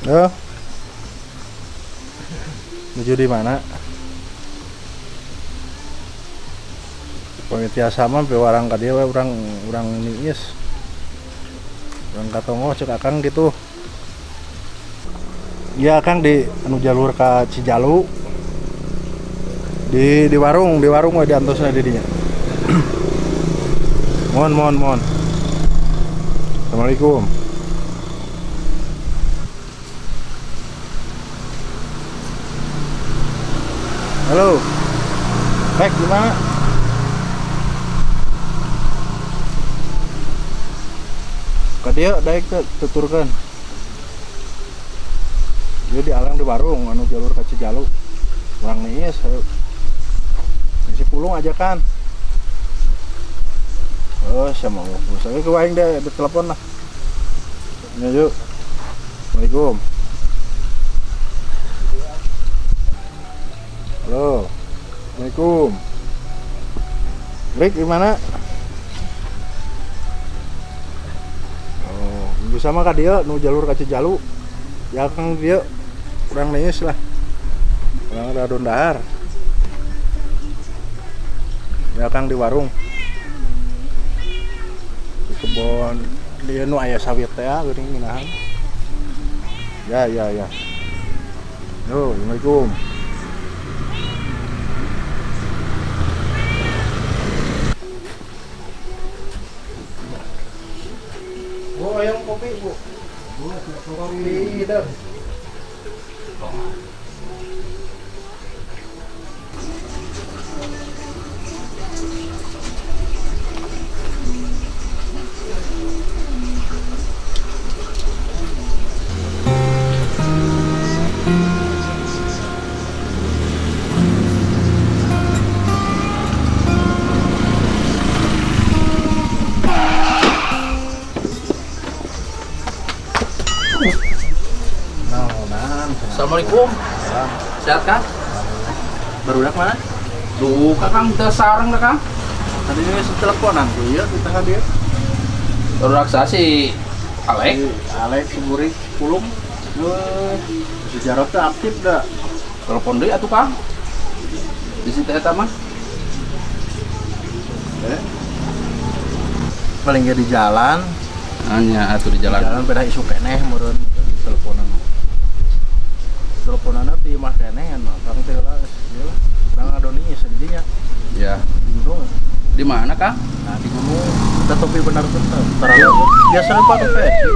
Halo. Menuju di mana? Pamitiasa mah pewarang ka dieu we urang niis. Urang katongoh cek akang gitu. Iya akang di anu jalur ka Cijalu. Di warung we diantosna di dinya. Mohon. Assalamualaikum. Halo. Baik, gimana? Ka dieu daek teh tuturkeun. Dia dialang di warung anu jalur ka Cijalu. Urang niis hayu. Si pulung aja kan. Oh, sama saya ke waing deh, ditelepon lah. Ya, yuk. Assalamualaikum. Halo. Assalamualaikum. Rick, gimana? Oh, bisa mah ka dieu nu jalur ka Cijalu. Ya kang dieu urang niis lah. Urang ada dahar. Ya kang di warung. Di kebon dia nu aya sawit teh geuning minahan. Ya. Yo, Assalamualaikum. Bu, ayam kopi, Bu. Bu, kopi dah. Assalamualaikum. Sehat Kang? Barudak mana? Duh, Kang teu sareng dah Kang. Tadi ini teleponan tuh ya di tengah dia. Barudak si Alek. Si Alek si Burik pulung. Si Jarot teh aktif dah. Telepon deui atuh Kang. Di situ eta mah. Paling ge di jalan. Anya atuh di jalan. Jalan pada isu keneh meureun teleponan. Teleponanna ti imah keneh kan Kang teh lah ieu lah. Urang ngadoni sedinya. Ya. Di gunung. Di mana, Kang? Nah, di gunung. Kita topi benar tuh. Biasa pakai peci.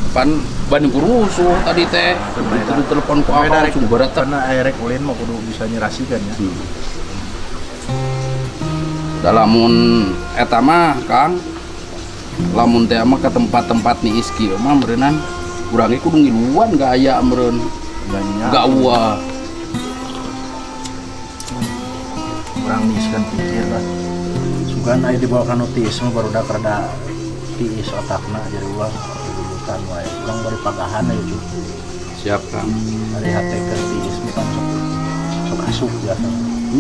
Pan ban rusuh tadi teh. Itu telepon ku akang langsung berat. Karena air ulin mah kudu bisa nyerasikan ya. Da lamun eta mah, Kang. Lamun teh mah ke tempat-tempat niis kieu mah meureunnan urang ge kudu ngiluan gaya meureun. Gak uah. Urang niis kan pikir lah. Sugan aya dibawa ka autisme baru da rada tiis otakna jadi ulah ributan wae. Urang bari pagahan aya cuy. Siap Kang. Ari hate keur tiis mah kan sok asup biasa.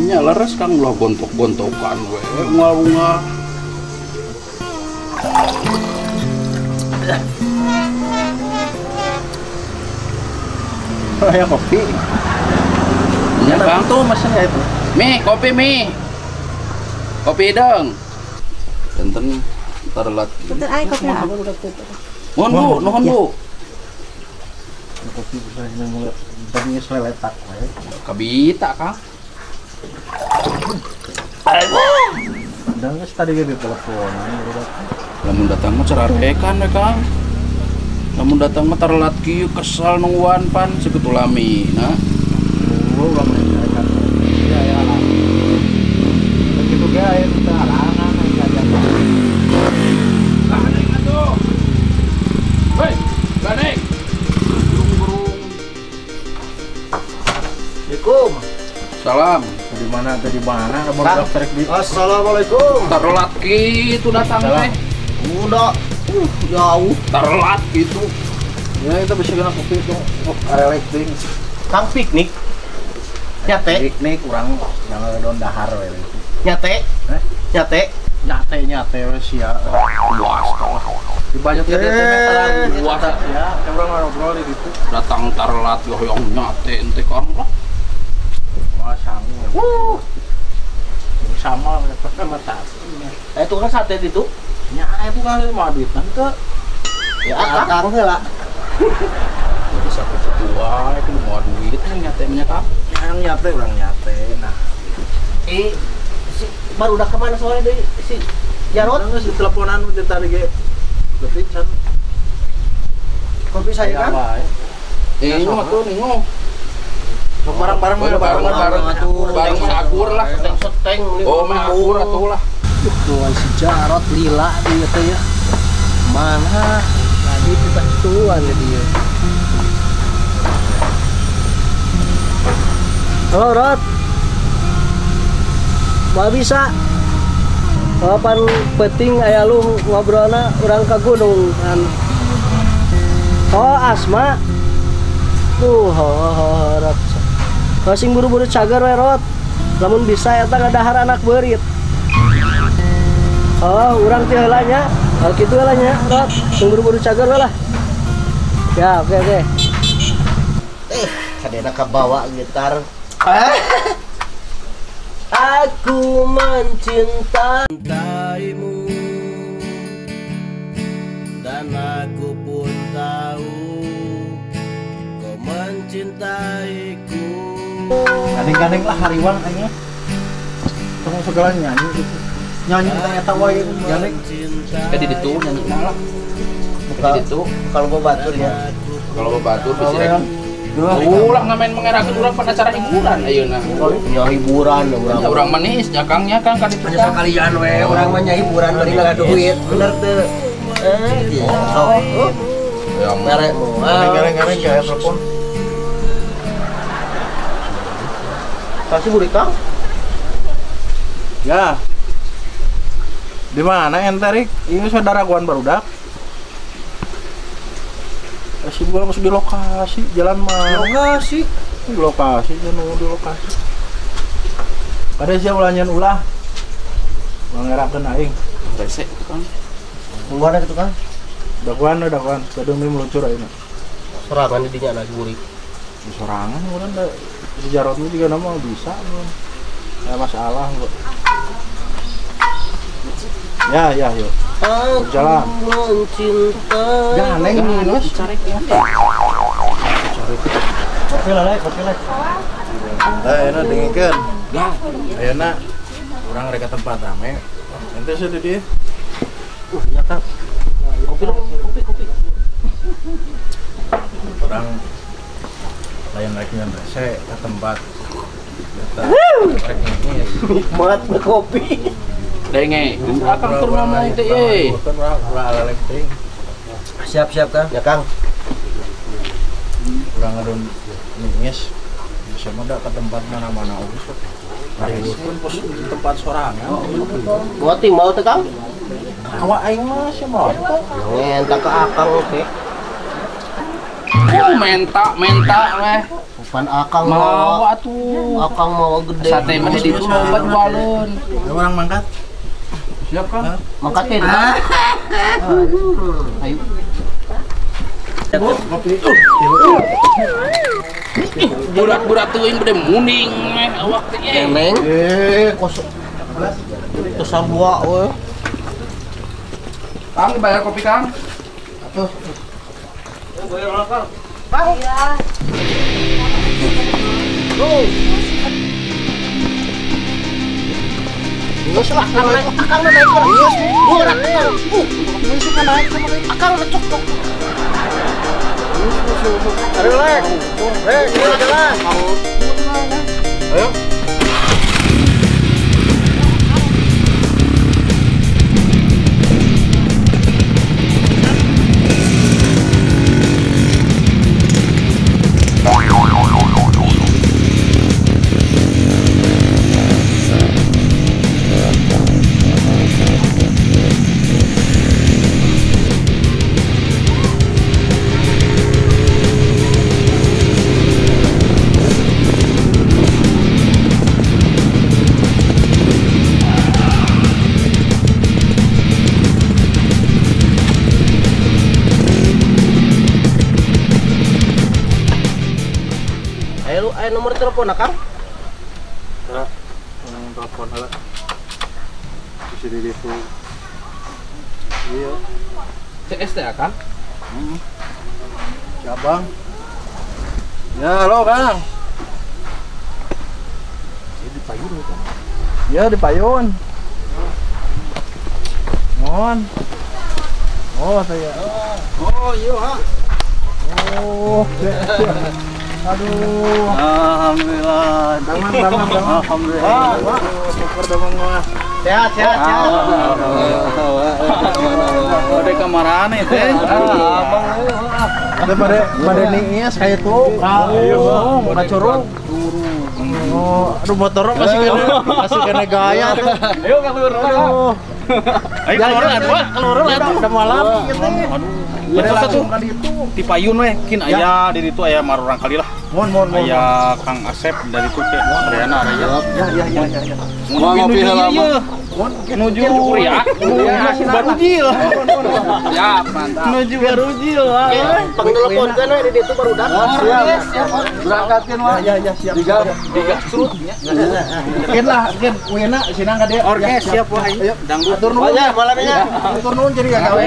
Nya leres Kang ulah gontok-gontokan we unggal-unggal. Ya kopi. Ya Kang tuh mesennya itu. Mi, kopi mi. Kopi dong. Enten terelat. Bentar ai kopi. Mohon Bu, nuhun Bu. Kopi bisa mulai tadi seleletak we. Kabita Kang. Dan geus tadi ge ditelepon. Lamun datang mah cararekan we Kang. Lamun datang mah terelat kieu kesal nungguan pan sakitu lami nah. Nunggu urang mereka. Iya ya lah. Begitu ge aya teu halangan aya jajan. Gandeng atuh. Hei, gandeng. Burung-burung. Assalamualaikum. Salam. Di mana tadi mana kamu daftar di. Assalamualaikum. Terelat kitu datang teh. Udah. Jauh. Terelat gitu. Ya itu bisa kena kopi itu. Arelek ting. Kang piknik. Nyate. Piknik urang yang don dahar we. Nyate. Eh? Nyate. Nyate we sia. Luas. Dibanyak teh teh buah ya, urang ngobrol di ditu. Datang tarlat hoyong nyate ente Kang lah. Wah sangu. Wuh. Sama sama tas. Eh tukang sate ditu. Nya aya tukang mah duitan teu. Ya akang heula. Bisa kutu wae kudu moal duit nyate nya Kang. Yang nyate urang nyate nah. Si baru udah kemana sore deui si Jarot geus diteleponan teh tadi ge. Lebih can. Kopi saya kan? Ini mah tuh ningo. Barang-barang barang barang akur lah, seteng. Oh, mah akur atuh lah. Tuh si Jarot lila dia teh ya. Mana tadi kita tuan dia. Halo Rot. Mau bisa? Kapan penting aya lu ngobrolna urang ka gunung kan. Oh Asma. Tuh Rot. Sing buru-buru cager we Rot. Lamun bisa eta ngadahar anak beurit. Oh, urang ti heula nya. Oh kitu heula nya, Rot. Sing buru-buru cager we lah. Ya, oke oke. Kadena kabawa gitar. Aku mencintaimu dan aku pun tahu kau mencintaiku. Gandeng-gandeng lah hariwang aingnya. Tong segala nyanyi gitu. Nyanyi kita eta wae gandeng. Di ditu nyanyi mah lah. Di ditu kalau babatur ya. Kalau babatur bisi rek. Ulah ngamain mengerakeun urang pada acara hiburan ayeuna. Nya hiburan urang. Urang manis nya Kang nya Kang ka ditu. Nya sakalian we urang mah nya hiburan bari ngaga duit. Bener teu? Sok. Ya mere moal. Gareng-gareng kayak telepon. Kasih burik Kang. Ya. Di mana ente Rik? Ini saudara guan barudak. Si gua masuk di lokasi, jalan mana? Lokasi. Di lokasi, jangan di lokasi. Pada siap ulanyan ulah. Mangerakeun aing. Rese Kang. Tungguan kitu Kang. Daguan, daguan. Kadung meluncur ayeuna. Sorangan di dinya lagi burik. Di sorangan urang da si Jarot juga nama bisa. Enggak masalah kok. Ya, ya, yuk. Berjalan. Jangan neng, cari ya. Kopi lah, kopi lah. Nah, enak dingin. Ayeuna urang rek ka tempat rame. Ente sih di dieu. Ya Kang. Kopi kopi kopi. Urang lain rek nyeun rese ka tempat. Eta rek ngeus. Nikmat kopi. Denge, akang tur ngomong teh ye. Siap-siap Kang. Ya Kang. Urang ngadon ngeus. Bisa mah ke tempat mana-mana oge sok. Pun pos tempat sorangan. Buat mau teh Kang? Awak aing mah sia mah. Menta ke akang oke. Oh, menta weh. Pan akang mau atuh. Akang mau gede. Sate mah di ditu loba jualeun. Urang mangkat. Siap Kang? Mangkat teh. Ayo. Kopi. Burak-burak teuing bade munding awak teh. Neng. Kos. Teu sarua we. Kang bayar kopi Kang. Atuh. Bayar lah Kang. Kang. Iya. Go. Geus lah akang naik, akang naik. Geus, akang. Geus naik sama akang lecok tok. Relax. Jalan. Ayo. Ayo aya nomor telepon Kang. Heula. Telepon heula. Bisa di ditu. Iya. CS teh Kang? Heeh. Cabang. Ya, halo Kang. Ini di payun kan? Ya, di payun. Mohon. Oh, saya. Oh, iya, ha. Oh. Aduh. Alhamdulillah. Damang, damang, damang. Alhamdulillah. Wah, syukur damang mah. Sehat, sehat, sehat. Udah kemarahan itu. Abang. Ada pada niis kayak itu. Oh, ka curug. Oh, aduh motor masih kena gaya tuh. Ayo ka keluar. Ayo keluar atuh, keluar atuh. Udah malam gitu. Aduh. Ya satu di payun we kin aya di ditu aya marurang kali lah. Mohon mohon mohon. Aya Kang Asep dari itu ke Ariana aya. Ya ya ya ya ya. Mau ngopi heula mah. Menuju Korea. Barujil. Siap, mantap. Menuju Barujil. Pangteleponkeun we di ditu barudak. Siap. Berangkatkeun wah. Ya ya siap. Digasrut nya. Kin lah, kin uena sinang ka dieu. Oke, siap wah. Ayo, dangdut. Atur nuhun. Ya, malamnya. Atur nuhun jadi gawe.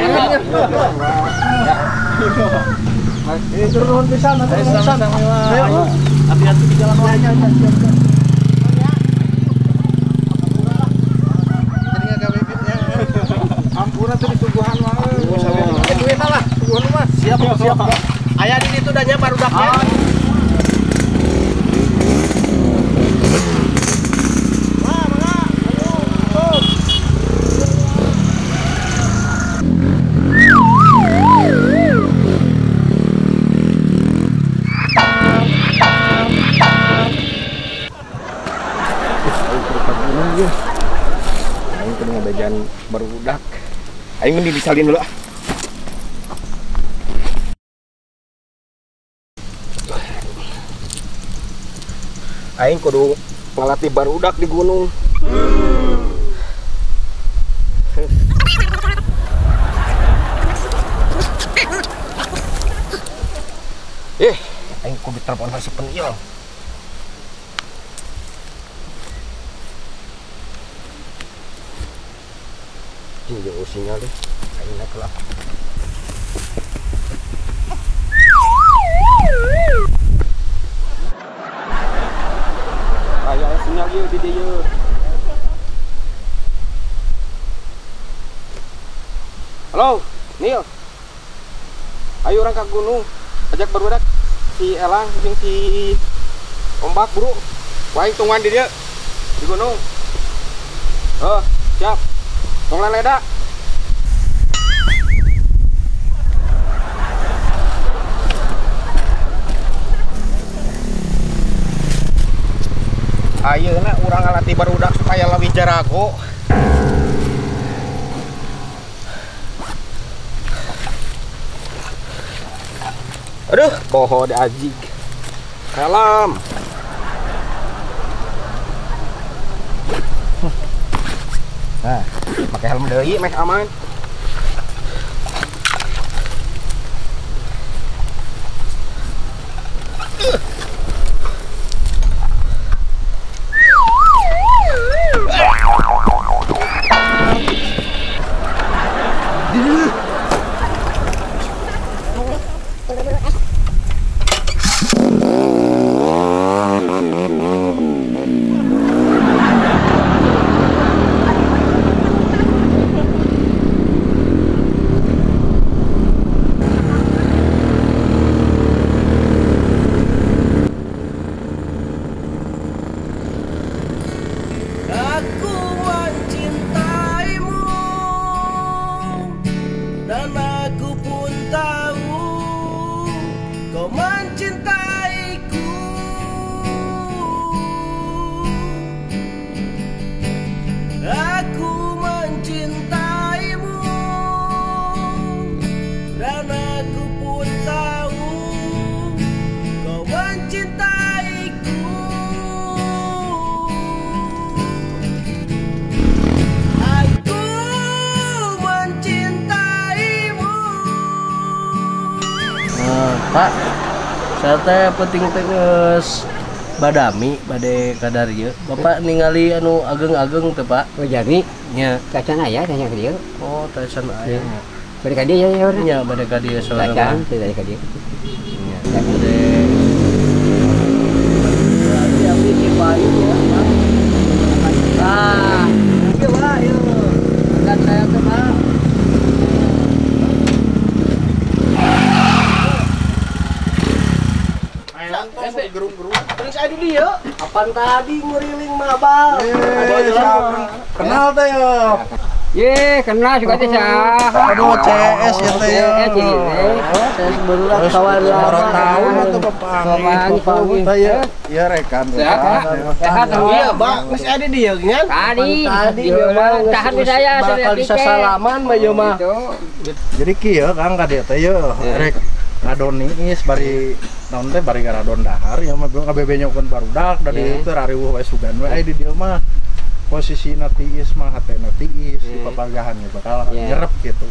Atur nuhun pisan, atur nuhun pisan. Ayo. Hati-hati di jalan Ya ya ya siap. Ampura tuh disuguhan mah. Duitna lah, suguhan mah. Siap, siap. Aya di ditu danya barudaknya. Wah, mangga. Ayo, tuh. Aing kudu ka gunung ieu. Aing kudu ngabejan barudak. Aing mending disalin dulu ah. Aing kudu ngalatih barudak di gunung. Aing kudu telepon si Penil. Jauh sinyal deh, aing naik lah. Aya sinyal ieu di dieu. Halo, Nil. Ayo urang ka gunung, ajak barudak si Elang jeung si Ombak buru. Wah, aing tungguan di dieu di gunung. Oh, siap. Tong leleda. Ayeuna urang ngalatih barudak supaya leuwih jarago. Aduh, poho di ajig. Salam. Nah, pakai helm deui meh aman. Aku mencintaimu dan aku pun tahu kau mencintaiku. Aku mencintaimu dan aku pun tahu kau mencintaiku. Aku mencintaimu. Pak, saya teh penting teh geus Badami bade kadar ieu. Bapak ningali anu ageng-ageng teh, Pak? Oh, jami. Nya. Tacan aya tanya ka dieu. Oh, tacan aya. Bade ka dieu ya, nya bade ka dieu soalna. Tacan teh bade ka dieu. Nya. Bade Berarti abdi di Bayu ya, Pak. Ah, ieu Pak, ieu. Kan saya teh, Pak. Gerung-gerung. Terus ada dia. Apaan tadi nguriling mabal? Kenal teh ya. Ye, kenal juga teh sah. Aduh, CS ya teh ya. CS baru lah kawan lama. Tahun atau pepangi. Teh ya. Iya rekan. Sehat, sehat. Iya, Bang. Masih ada dia kan? Tadi. Tadi tahan di saya bakal bisa salaman mah ieu mah. Jadi kieu Kang ka dieu teh ye. Rek ngadon niis bari naon teh bari ngaradon dahar ya mah ngabebenyokeun barudak da di teu rariweuh we sugan we aya di dieu mah posisina tiis mah hatena tiis di papagahan ya bakal nyerep gitu.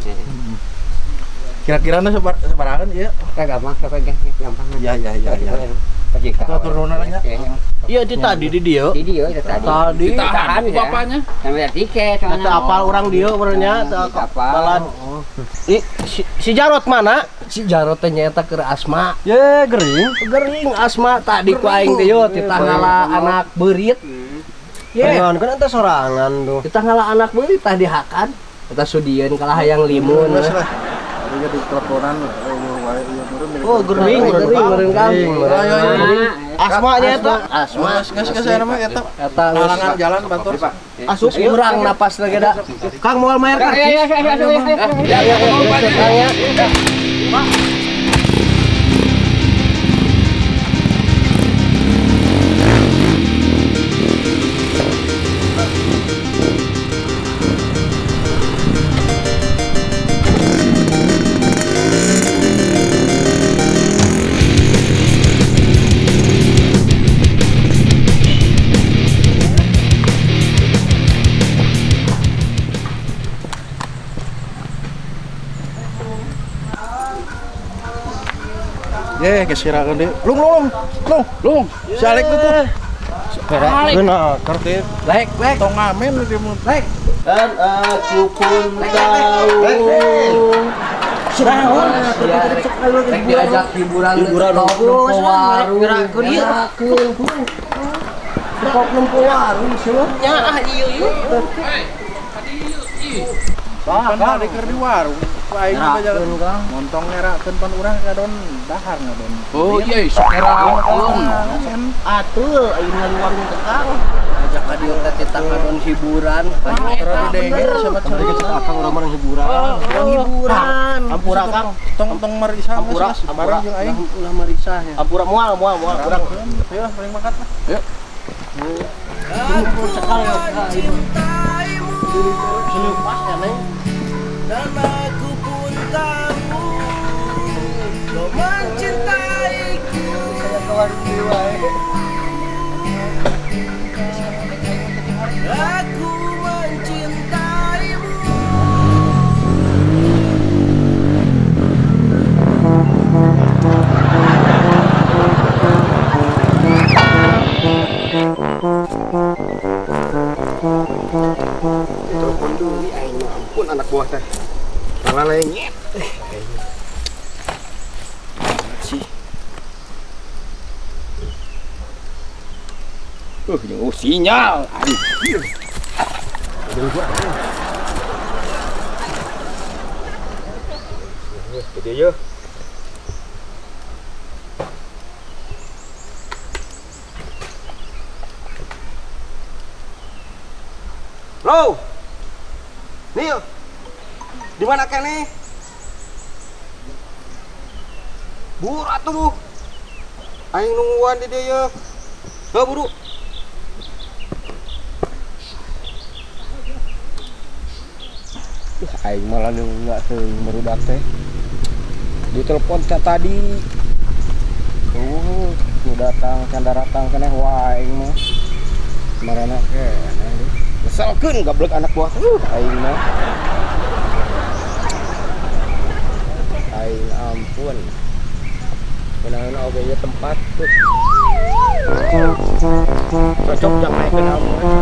Kira-kirana sabarahan ieu? Gampang, gampang. Ya ya ya ya. Atur nuhun nya. Iya di tadi di dieu. Di dieu itu tadi. Tadi ditahan ku bapaknya. Sampai tiket soalnya. Teu apal urang dieu urangnya teu balad. Si Jarot mana? Si Jarot teh nyaeta keur asma. Ye gering. Gering asma tadi ku aing teh yo titah ngala anak beurit. Ye. Kan ente sorangan tuh. Titah ngala anak beurit tah dihakan. Eta sudieun kalah hayang limun. Jadi teleponan oh gering gering Kang. Asma nya eta. Asma geus geus aya mah eta. Eta halangan jalan batur. Asup kurang napas lagi da. Kang moal mayar karcis. Ya ya ya. Pak. Ye, kesirakan deh. Lung lung lung lung. Si Alek tuh. Benar, tertib. Lek, lek. Tong ngamen di mulut. Lek. Dan aku pun tahu. Naon? Rek diajak hiburan hiburan warung. Gerakeun. Kok nempo warung sih nya ah ieu ieu. Hei, Pan tadi keur di warung. Aing mah jalan montong ngerakeun pan urang ngadon dahar ngadon. Oh iya, sokerakeun. Atuh aing di warung teh Kang. Ajak ka dieu teh titah ngadon hiburan. Terus denge sama cek akang urang mah hiburan. Hiburan. Ampura Kang. Tong-tong marisa. Ampura, bareng jeung aing. Ulah marisa nya. Ampura moal moal moal urang. Ayo paling makat lah. Yuk. Cekal ya. Selepas ya Neng. Dan aku pun tahu kau mencintaiku. Aku mencintaimu. Telepon dulu aing ampun anak buah teh. Malah lengit. Sih. Oh, sinyal. Anjir. Gede yo. Lo. Nil. Di mana kene? Buru atuh. Aing nungguan di dieu ye. Heuh buru. Aing malah nggak teuing barudak teh. Ditelepon tadi. Tuh, nu datang can daratang keneh wah aing mah. Marana keneh. Ngeselkeun gablek anak buah. Aing mah. Aing ampun. Meunangan oge ieu tempat tuh. Cocok jang naikeun ilmu.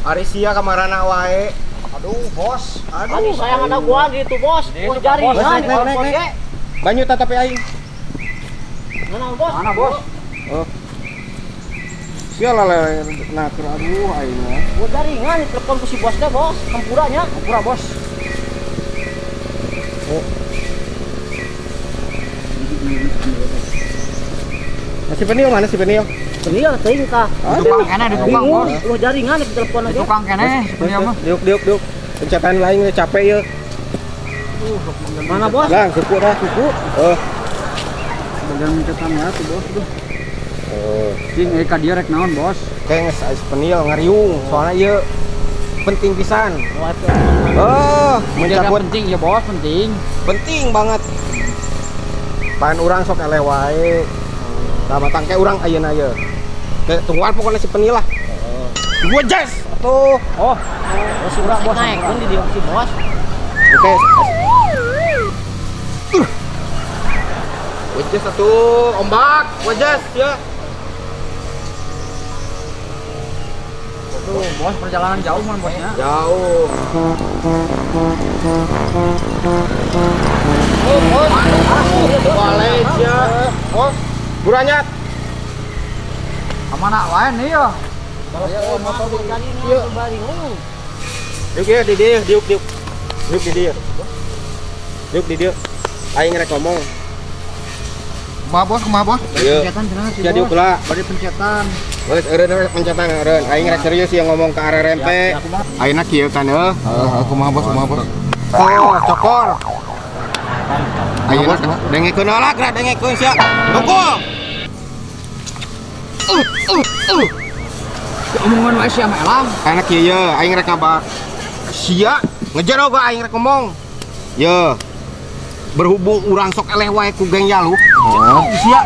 Ari sia kamarana wae. Aduh, bos. Aduh, sayang anak gua gitu, bos. Gua jaringan naik. Banyu tatapi aing. Mana, bos? Mana, bos? Oh. Sia lele nah keur aduh aing mah. Gua jaringan telepon ku si bos teh, bos. Hampura nya, hampura, bos. Oh. Si Penil mana si Penil? Penil teuing ka. Tukang kene di tukang, bos. Lu jaringan di telepon aja. Di tukang kene si Penil mah. Diuk. Pencetan lain capek ye. Mana, bos? Lah, kuku dah, kuku. Oh. Bagian pencetan ya tuh, bos tuh. Oh. Cing ka dieu rek naon, bos? Kayak geus si Penil ngariung, soalnya ieu penting pisan. Oh, mencabut penting ya, bos, penting. Penting banget. Pan urang sok eleh wae. Nah, matang kayak urang ayeuna ye. Kayak tungguan pokoknya si Penil lah. Gua jas atuh. Oh. Si urang bos naik di si bos. Oke. Wajas atuh, ombak, wajas ya. Tuh, bos perjalanan jauh man bosnya. Jauh. Oh, bos. Balik ya. Bos. Buranyat. Kemana wae nih yo? Motor jaringan baringung. Diuk ya di dieu, diuk. Diuk di dieu. Diuk di dieu. Aing rek ngomong. Kumaha bos, kumaha bos? Pencetan cenah si bos. Diuk lah. Bari pencetan. Geus eureun pencetan eureun. Aing rek serius yang ngomong ke RRMP. Ayeuna kieu kan heuh. Heeh, kumaha bos, kumaha bos? Oh, cokor. Ayeuna dengekeun heula, geura dengekeun sia. Dukung. Omongan wae sia mah elang. Anak kieu ye, aing rek ngaba sia ngejar oge aing rek ngomong. Ye. Berhubung urang sok eleh wae ku geng Yaluh. Oh, sia.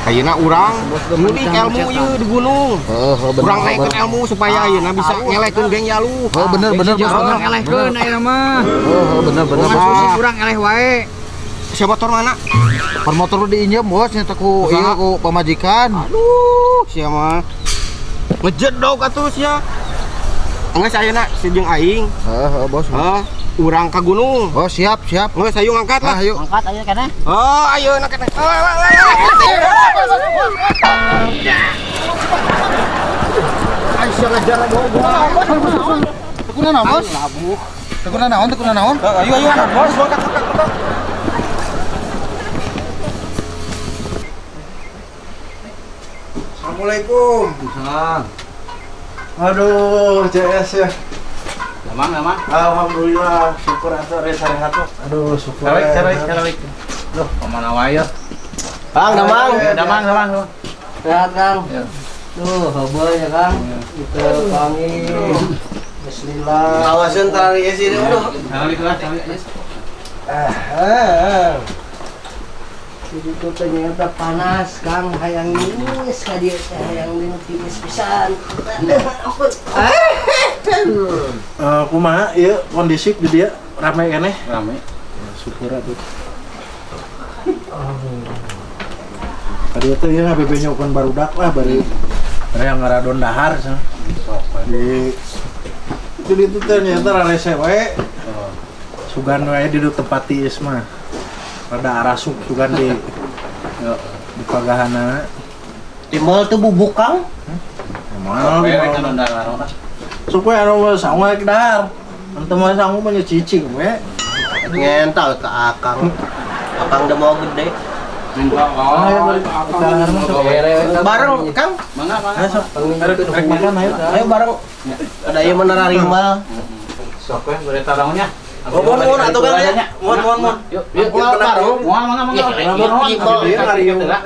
Ayeuna urang ngulik ilmu ieu di gunung. Heeh, bener. Urang naikeun ilmu supaya ayeuna bisa ngelekeun geng Yaluh. Heeh, bener bener bos. Urang elehkeun ayeuna mah. Heeh, bener bener. Urang eleh wae. Sia motor mana? Per motor diinjem bos nyata ku ieu ku pamajikan. Aduh, sia mah. Ngejedog atuh sia. Geus ayeuna si jeung aing. Heeh, bos. Heeh, urang ka gunung. Oh, siap, siap. Geus ayo ngangkat lah. Ayo. Angkat ayo keneh. Oh, ayo nak keneh. Oh, lah. Ayo sia ngejar gua. Tekuna naon, bos? Tekuna naon, tekuna naon? Ayo ayo anak bos, angkat angkat. Assalamualaikum. Waalaikumsalam. Aduh, CS ya. Lamang, lamang. Alhamdulillah, syukur atuh resa rehat tuh. Aduh, syukur. Calik, calik, calik. Loh, kemana wae ya? Bang, damang. Damang, damang. Sehat, Kang. Ya. Duh, heboh ya, Kang. Gitu, panggil. Bismillah. Awasin terlalu isi ini, udah. Calik lah, calik. Jadi tuh ternyata panas, Kang. Hayang niis ka dieu teh, hayang tiis pisan. Ampun. Kumaha ieu kondisi di dieu rame keneh? Rame. Ya, syukur atuh. Tadi itu ya ngabebenyokeun barudak lah bari yang ngaradon dahar cenah. Di jadi itu ternyata rarese wae. Sugan wae di tempat tiis mah. Rada arasuk sugan di pagahana. Di mall tuh bubuk, Kang. Moal sok we anu sangu rek dahar. Ente mah sangu mah cicing we. Ngental ke akang. Akang udah mau gede. Bareng, Kang. Mangga, mangga. Sok rek makan ayo. Ayo bareng. Ada ieu mah narima. Sok we bere tarangnya. Oh, mohon mohon atuh Kang ya. Mohon mohon mohon. Yuk, yuk. Bareng. Moal mangga mangga.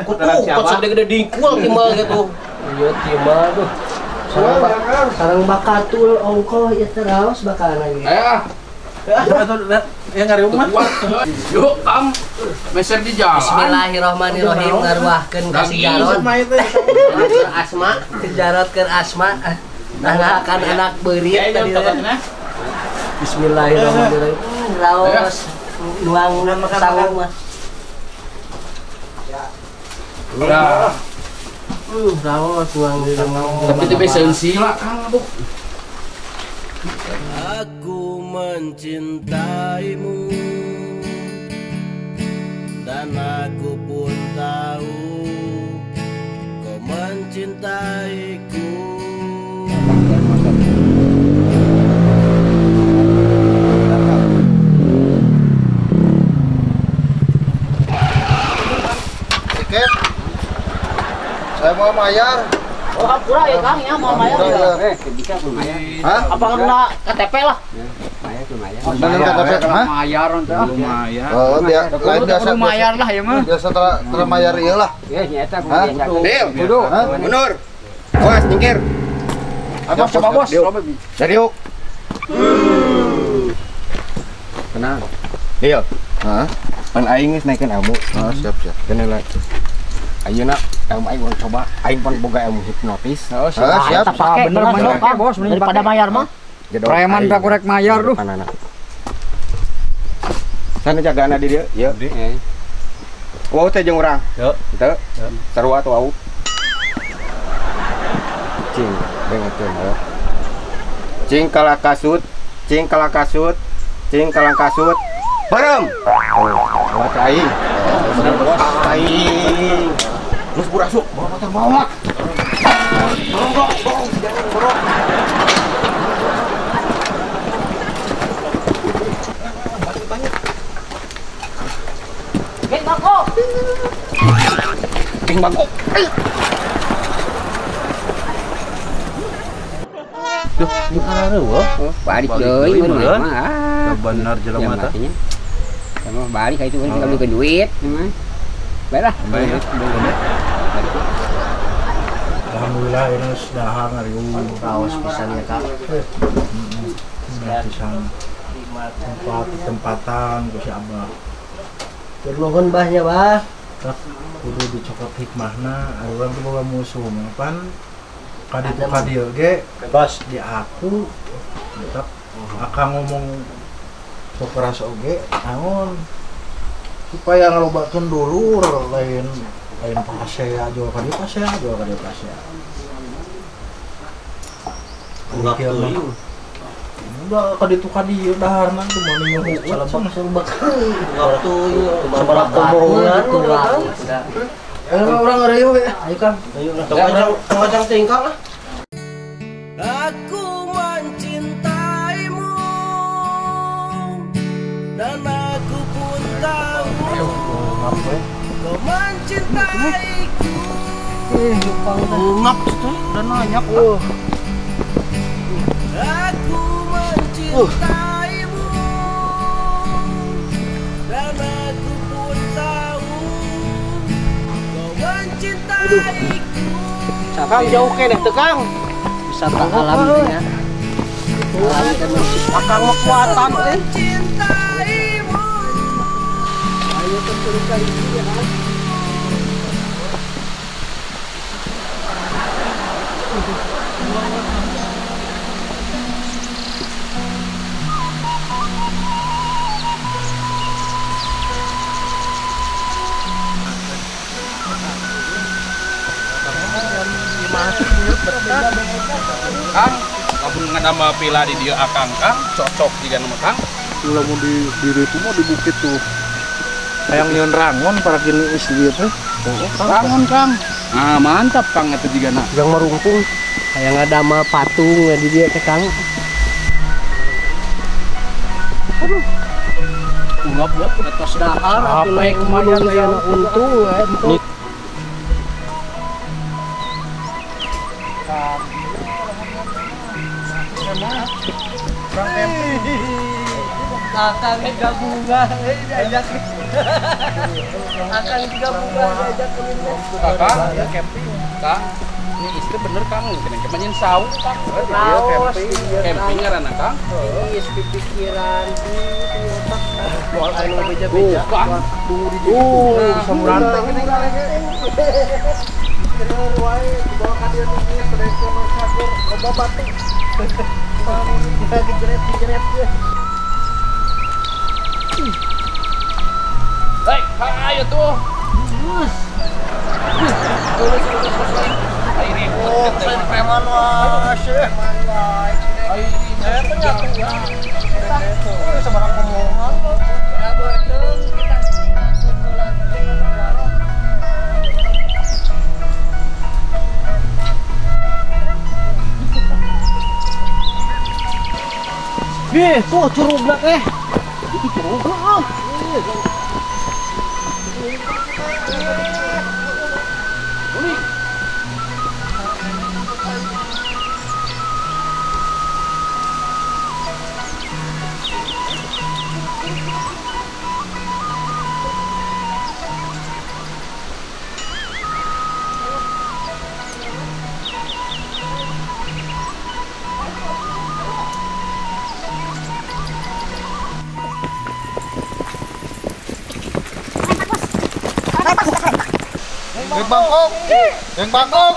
Kutu, kot segede-gede dingkul timbal gitu. Iya, timbal tuh. Sarang bakatul ongkoh ieu teh raos bakalan lagi. Ayo. Ya ngariung mah. Yuk, Kang. Meser di jalan. Bismillahirrahmanirrahim ngaruahkeun ka si Jarot. Asma, si Jarot keur asma. Tanggakan anak beurit tadi. Bismillahirrahmanirrahim. Raos nuang sangu mah. Udah. Rawas uang tapi itu esensi lah Kang aduh. Aku mencintaimu dan aku pun tahu kau mencintaiku. Tiket. Saya mau bayar. Oh, hampura ya Kang ya mau bayar ya. Bisa lumayan. Hah? Apa kena KTP lah? Lumayan, lumayan. Bener KTP, hah? Lumayan teh. Lumayan. Oh, lain biasa lumayan lah ya mah. Biasa termayar ieu lah. Ya nyata kudu biasa. Deal, kudu. Mundur. Awas nyingkir. Apa coba bos? Dari yuk. Tenang. Deal. Hah? Pan aing geus naikeun ilmu. Oh, siap, siap. Keun lah. Ayeuna ilmu aing urang coba, aing pan boga ilmu hipnotis. Oh, siap. Siap. Bener bener bos, daripada bayar mah. Preman tak kurek mayar duh. Sana jagaana di dieu, ieu. Wau teh jeung urang. Yo. Teu. Sarua atuh wau. Cing, dengekeun heuh. Cing kalakasut, cing kalakasut, cing kalangkasut. Barem. Wah teh aing. Bener bos aing. Terus burasuk, bawa motor bawa. Borong, borong, jangan borong. Geng bangko. Geng bangko. Duh, ini areueuh. Balik deui mun mah. Bener jelema teh. Sama balik ka itu kan tinggal duit mah. Baiklah. Baik. Alhamdulillah ini sudah ngariung raos pisan ya Kak. Pisan. Tempat tempatan ku si Abah. Nuhun bah nya bah. Tak kudu dicokot hikmahna, ari urang teh boga musuh mah pan kaditu ka dieu ge bebas di aku. Tetap akang ngomong sok keras oge naon supaya ngalobakeun dulur lain lain pasea jual ka dieu pasea jual ka dieu pasea. Enggak teuing. Udah ka ditu ka dieu daharna tuh mau nyuhu salebak salebak. Teuing sabaraha kebohongan. Urang ngareueuh we. Ayo Kang. Ayo lah. Tong kacang tingkang lah. Aku mencintaimu dan aku pun tahu kau mencintaiku. Ngap tuh dan nanya. Aku mencintaimu dan aku pun tahu kau mencintaiku. Kang jauh keneh teu Kang. Wisata alam teh ya. Alam teh Akang mah kuatan euy. Ayo ke cerita itu ya kan. Kang, lamun ngadamel pila di dieu akang Kang, cocok jiga nama Kang. Lamun di diri itu mah di bukit tuh. Hayang nyeun rangon para gini is dieu teh. Rangon Kang. Nah, mantap Kang eta jigana. Yang merungkung hayang ngadamel patung di dieu teh Kang. Aduh. Ungap buat atos dahar atuh naik gunung aya untung we. Akang juga bunga, diajak. Akang juga bunga diajak ke Kakak, ya camping. Kang, ini istri bener Kang, kena kemanyin saung Kang. Camping, camping ngaranna Kang. Ini pikiran, di otak. Moal anu beja-beja. Bisa muranteng ini Kira wae dibawa ka dieu nih sedengkeun sakur loba batu. Digeret-digeret. Hei, ayo tuh. Terus. Oh, preman wah, sih. Ih, tuh curugna teh. Itu curugna ah. Geng Bangkok, geng Bangkok,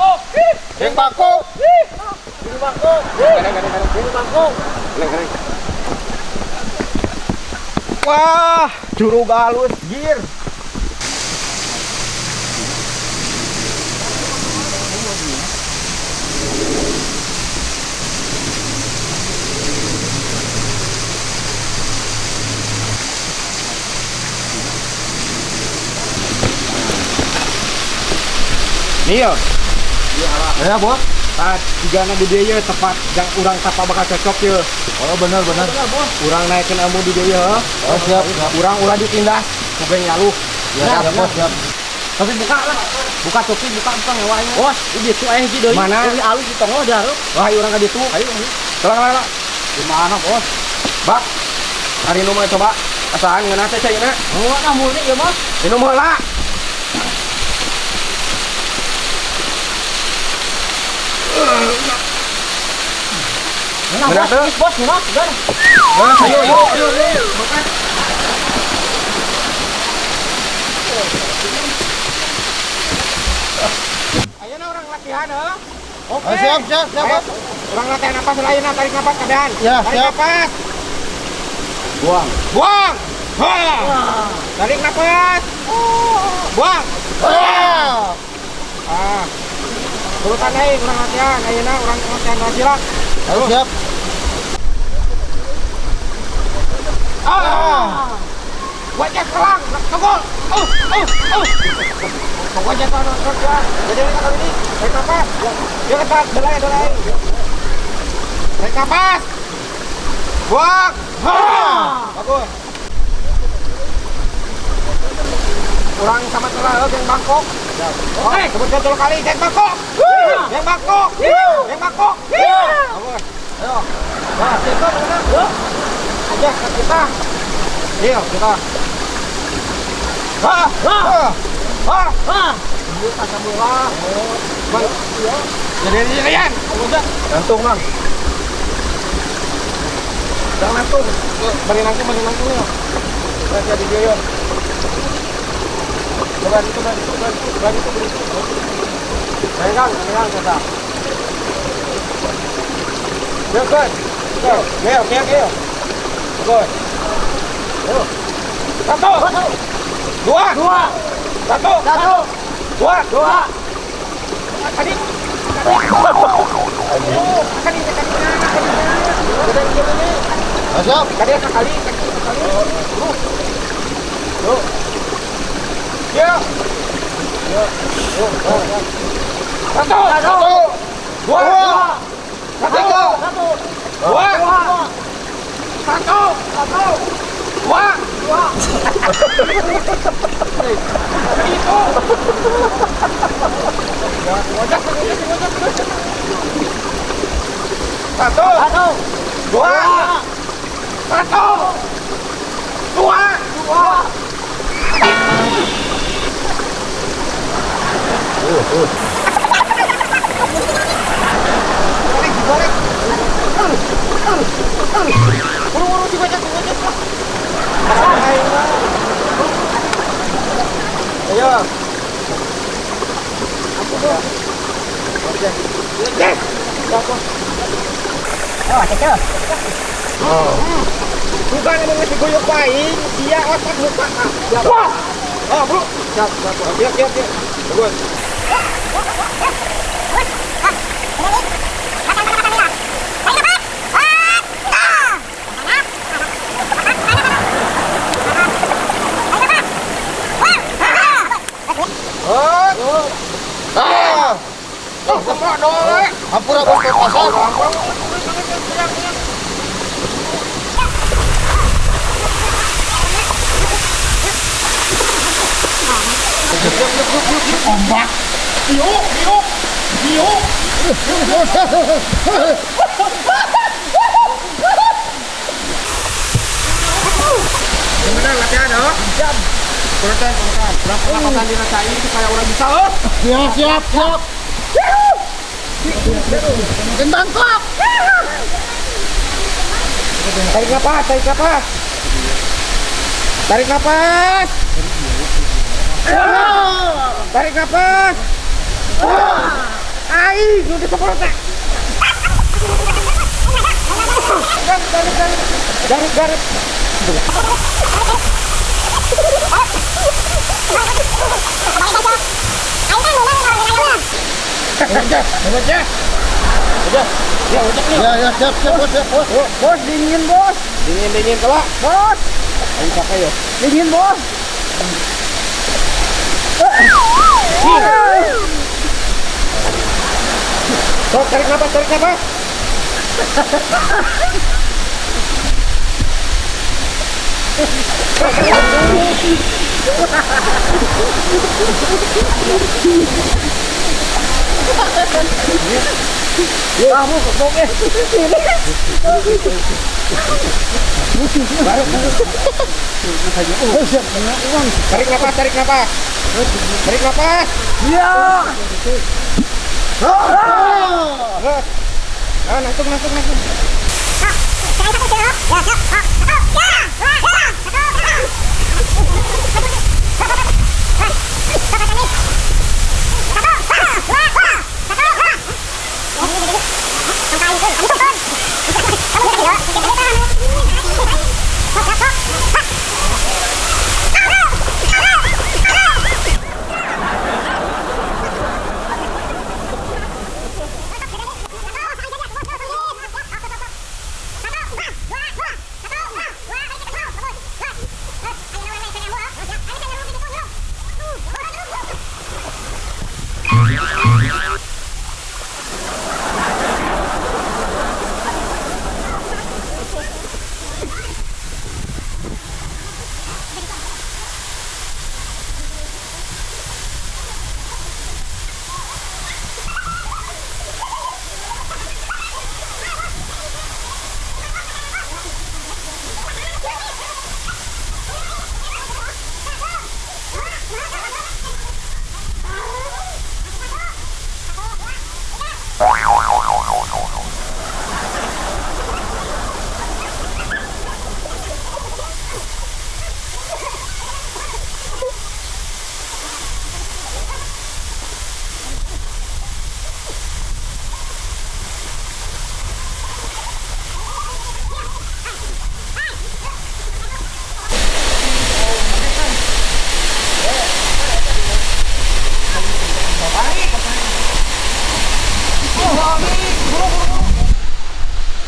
geng Bangkok, geng Bangkok, geng Bangkok. Wah, curug halus gir. Nil. Ya, Bos. Tah jigana di dieu ye tepat jang urang tapa bakal cocok ye. Oh, bener bener. Urang naikeun ambu di dieu ye. Oh, siap. Urang ulah ditindas ku geng nyaluh. Ya, siap, Bos, siap. Tapi buka lah. Buka topi, buka buka ngewanya. Bos, di ditu aya hiji deui. Mana? Deui alus di tonggoh di hareup. Wah, ayo urang ka ditu. Ayo, ayo. Tolong, tolong. Di mana, Bos? Bak. Hari nu mah coba asaan ngeunah teh caina. Oh, nah murni ieu mah. Minum heula. Nah, bos, bos, bos, udah. Nah, ayo, ayo, ayo, ayo. Makan. Ayo na orang latihan, heuh. Oke. Siap, siap, siap, Bos. Orang latihan napas lain, tarik napas kabehan. Ya, tarik siap. Napas. Buang. Buang. Ha. Tarik napas. Buang. Ah. Turutan deui urang latihan, ayeuna urang latihan silat. Ayo, siap. Ah. Wajah kelang, togol. Wajah kelang, togol. Jadi ini kali ini, tarik napas. Dia lepas, belai, belai. Tarik napas. Buang. Bagus. Kurang sama telah geng Bangkok. Oke, sebutkan dulu kali geng Bangkok. Geng Bangkok. Geng Bangkok. Bagus. Ayo. Nah, kita mana? Aja ke kita. Iya, kita. Ha, ha. Ha, ha. Buka semula. Jadi lian. Gantung, Mang. Jangan nangtung. Bari nangtung, bari nangtung ya. Jadi dia yo. Coba itu, coba itu, coba itu, coba itu, itu. Pegang, pegang kita. Yuk, kan? Yuk, yuk, yuk, yuk. Bagus. Yuk. Satu. Dua. Dua. Satu. Satu. Dua. Dua. Tadi. Tadi, tadi, tadi. Siap. Tadi sekali, sekali. Yuk. Yuk. Yuk. Yuk. Satu. Satu. Dua. Satu. Satu. Dua. Satu. Satu. Dua. Dua. Itu. Satu. Satu. Dua. Satu. Dua. Dua. Balik, balik. Buru-buru digojek, digojek. Ayo. Oh, cecek. Oh. Bukan emang ngasih goyok aing, sia otak muka. Wah. Oh, bro. Siap, siap. Siap, siap, siap. Bagus. Hampura bos pasar. Ombak. Diuk, diuk, diuk. Gimana latihan, oh? Jam. Urutan, urutan. Berapa lapangan dirasain supaya orang bisa, oh? Siap, siap, siap. Gendang kok. Tarik napas, tarik napas. Tarik napas. Tarik napas. Ai, udah semprot. Tarik, tarik, tarik, tarik. Ya, ya, ya, siap, siap, bos, siap, bos. Bos, dingin, bos. Dingin, dingin, kelak, bos. Ayo pakai ya. Dingin, bos. Sok, tarik napas, tarik napas. Kamu kebok eh. Tarik napas, tarik napas. Tarik napas. Iya. Ah, langsung, langsung, langsung.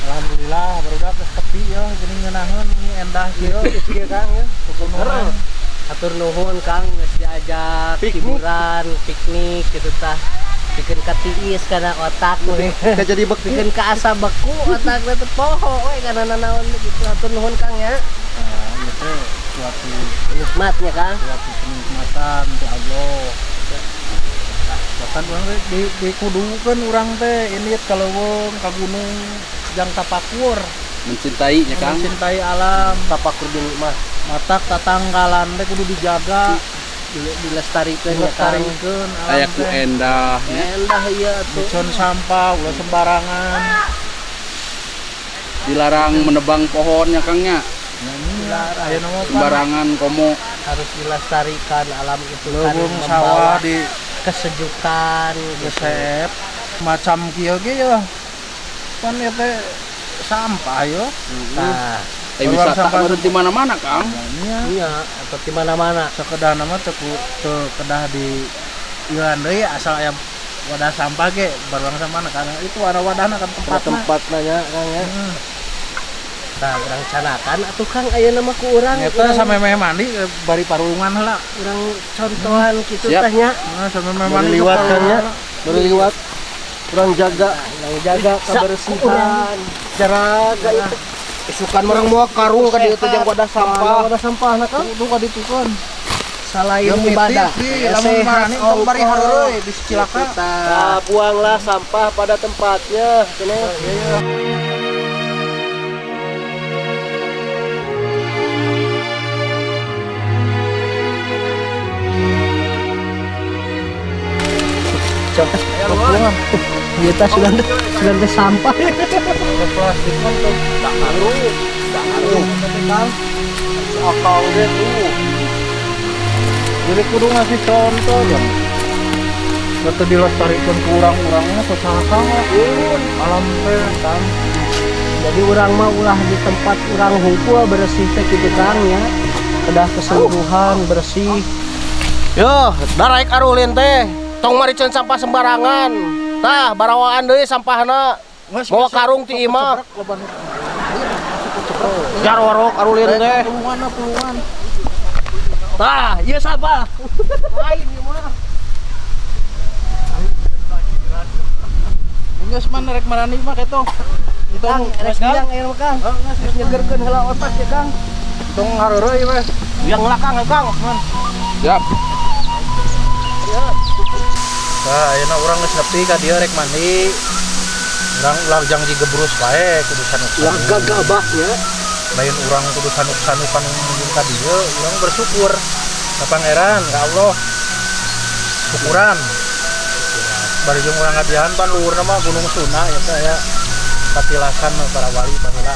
Alhamdulillah barudak geus tepi ya geuning ngeunaheun ini endah kieu kieu Kang ya. Pegunungan. Atur nuhun Kang geus diajak hiburan, piknik gitu tah. Bikin ka tiis kana otak we. Jadi beku. Bikin ka asa beku otak teh poho we kana nanaon gitu. Atur nuhun Kang ya. Nah, ieu teh suatu nikmatnya Kang. Suatu kenikmatan ti Allah. Bahkan urang teh dikudukeun urang teh indit ka leuweung ka gunung jang tapakur. Mencintai nya Kang. Mencintai alam, tapakur di mah. Matak tatangkalan teh kudu dijaga, dilestarikeun ya Kang. Dilestarikeun alam. Aya ku endah. Endah ieu atuh. Micon sampah ulah sembarangan. Dilarang menebang pohon ya Kang nya. Aya nama sembarangan komo harus dilestarikan alam itu kan sawah di kesejukan resep macam kieu ge ya pan ieu teh sampah yo. Nah, wisata meureun di mana-mana Kang. Iya, atau di mana-mana. Sakedahna mah teu kedah di ieuan deui asal aya wadah sampah ge baruang sampah karena itu ada wadahna kan tempatna nya Kang ya. Tah urang canakan atuh Kang ayeuna mah ku urang. Eta samemeh mandi bari parulungan heula. Urang contohan kitu teh nya. Heeh, samemeh mandi liwat kan nya. Bari liwat. Urang jaga kebersihan. Jaraga itu. Isukan urang moal karung ka dieu teh jeung wadah sampah. Wadah sampahna Kang. Kudu ka ditu kan. Selain ibadah, lamun marani tong bari hareureui bisi cilaka. Nah, buanglah sampah pada tempatnya, cenah. Kita sudah sampah. Plastik mah tuh tak haru, tak akal ge tuh. Jadi kudu ngasih contoh jam. Atau dilestarikan ke urang-urangnya ke saha alam teh kan. Jadi urang mah ulah di tempat urang hungkul bersih teh kitu Kang ya. Kedah keseluruhan bersih. Yo, daraek arulin teh. Tong mariceun sampah sembarangan. Tah, barawaan deui sampahna. Mawa karung ti imah. Jarorok arulin teh. Pulungan. Tah, ieu sampah. Lain ieu mah. Geus mah rek marani mah kitu. Kang, rek biang ayeuna mah Kang. Geus nyegerkeun heula otak ya Kang. Tong hareureuy we. Biang lah Kang, Kang. Siap. Tah, ayeuna urang geus nepi ka dieu rek mandi. Urang ulah jang jigebrus wae kudu sanuk. Ulah gagabah nya. Lain urang kudu sanuk-sanukan mungkin ka dieu, urang bersyukur ka Pangeran, ka Allah. Syukuran. Bari jeung urang ngadihan pan luhurna mah Gunung Suna ya teh aya patilasan para wali baheula.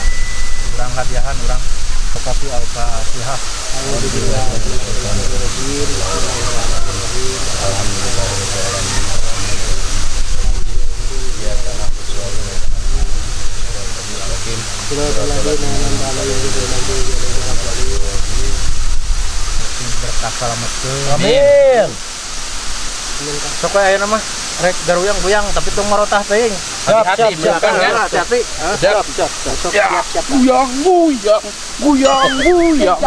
Urang ngadihan urang tetapi Al-Fatihah. Berkah salametkeun. Amin. Sok we ayeuna mah rek garuyang-guyang tapi tong marotah teuing. Hati-hati, hati-hati. Siap, siap, siap, siap. Guyang, guyang, guyang, guyang.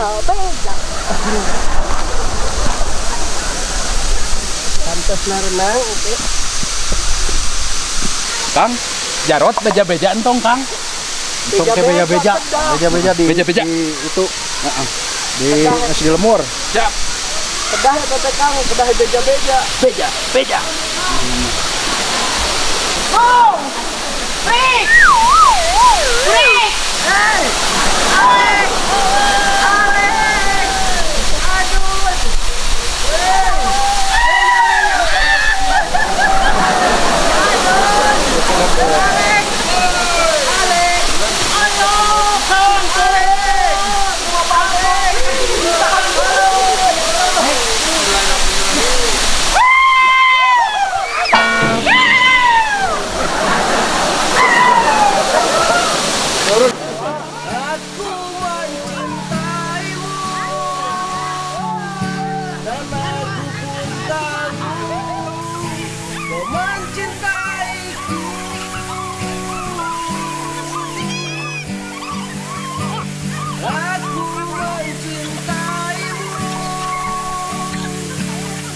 Pantes renang, oke. Kang, Jarot beja-beja entong, Kang. Entong teh beja-beja, beja-beja di beja-beja itu. Heeh. Di nasi lemur. Siap. Kedah eta teh Kang, kedah beja-beja. Beja, beja. Go! Break! Break! Hey! Alex! Alex! Aduh! Alex! Alex! Ayo! Kang! Alex! Aku mencintaimu dan aku pun tahu kau mencintaiku. Aku mencintaimu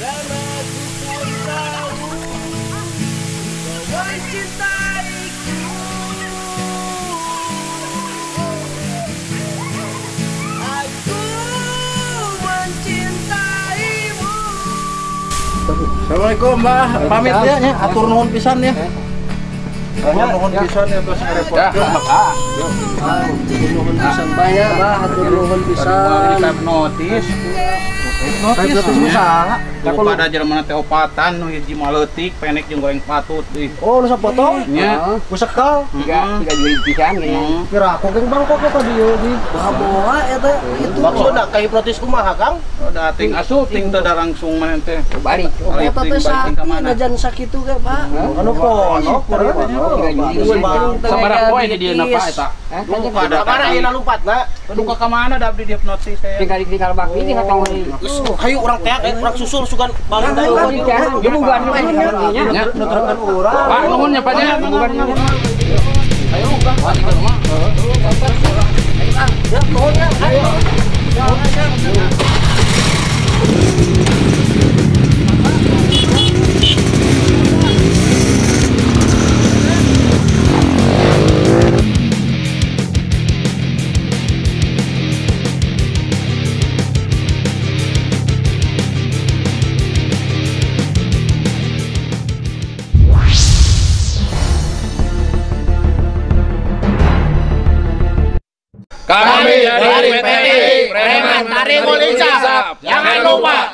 dan aku pun tahu kau mencintaiku. Aku mencintaimu. Assalamualaikum, Mbah. Pamit ya nya, atur nuhun pisan ya. Atur nuhun pisan ya terus ngerepotkeun. Atur nuhun pisan banyak, Bah, atur nuhun pisan. Hipnotis. Hipnotis usaha. Pada jelema teh opatan nu hiji maletik pendek jeung goreng patut ih. Oh, nu sapotong? Nya. Ku sekal. Tiga jurit pisan gini. Kira aku geng Bangkok eta dieu di. Bawa eta itu. Maksudna ka hipnotis kumaha, Kang? Oh, da ting asup ting teu da langsung maneh teh. Balik. Eta teh sakti najan sakitu ge, Pak. Anu ponok, Sabaraha poe di dieu na Pak eta? Lupa ada. Kamana ayeuna lumpatna? Duka ka mana da abdi dihipnotis teh? Tinggal tinggal bakti tinggal tong. Geus Hayu urang teak, urang susul sugan balik deui. Gebugan nya. Nuturkeun urang. Pak nuhun nya Pak nya. Ayo Kang, balik ke rumah. Ayo Kang, ya nuhun ya. Ayo. Kami dari PTI Preman Tarimul Insaf. Jangan lupa.